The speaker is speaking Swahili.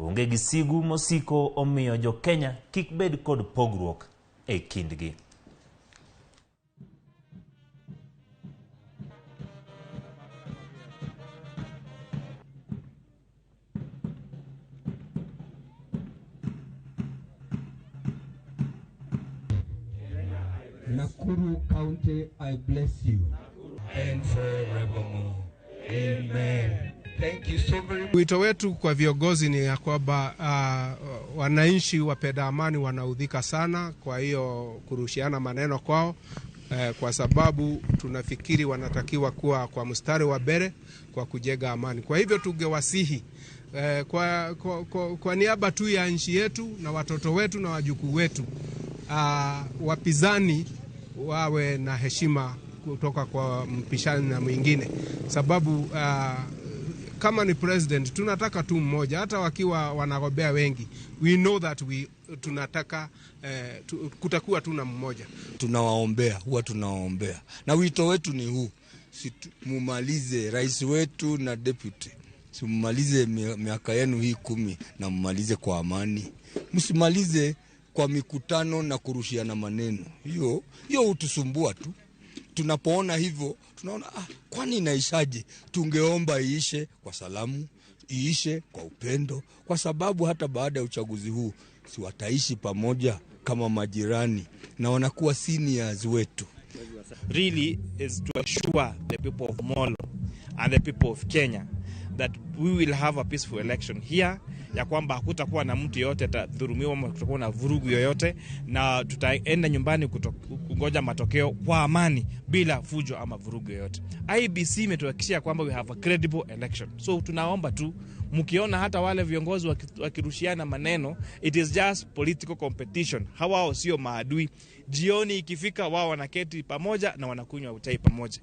Onge gi sigu mosiko omiyo jo-Kenya kik bed kod pogruok e kindgi. Nakuru County, I bless you and forevermore. Amen. Thank you so very much. Wito wetu kwa viongozi ni ya kwamba wananchi wapenda amani wanaudhika sana, kwa hiyo kurushiana maneno kwao kwa sababu tunafikiri wanatakiwa kuwa kwa mstari wa mbele kwa kujenga amani. Kwa hivyo tungewasihi kwa niaba tu ya nchi yetu na watoto wetu na wajukuu wetu, wapinzani wawe na heshima kutoka kwa mpishani na mwingine, sababu kama ni president tunataka tu mmoja, hata wakiwa wanagombea wengi, we know that we tunataka kutakuwa tu na mmoja. Tunawaombea, huwa tunawaombea, na wito wetu ni huu, mumalize rais wetu na deputy, simumalize miaka yenu hii 10 na mumalize kwa amani, msimalize kwa mikutano na kurushiana maneno. Hiyo hutusumbua tu. Tunapoona hivyo tunaona kwani inaishaje? Tungeomba iishe kwa salamu, iishe kwa upendo, kwa sababu hata baada ya uchaguzi huu si wataishi pamoja kama majirani na wanakuwa seniors wetu. Really is to assure the people of Molo and the people of Kenya that we will have a peaceful election here, ya kwamba hakutakuwa na mtu yeyote atadhulumiwa ama kutakuwa na vurugu yoyote, na tutaenda nyumbani kungoja matokeo kwa amani bila fujo ama vurugu yoyote. IEBC imetuhakikishia kwamba we have a credible election. So tunaomba tu mkiona hata wale viongozi wakirushiana maneno, it is just political competition. Hawa sio maadui. Jioni ikifika wao wanaketi pamoja na wanakunywa chai pamoja.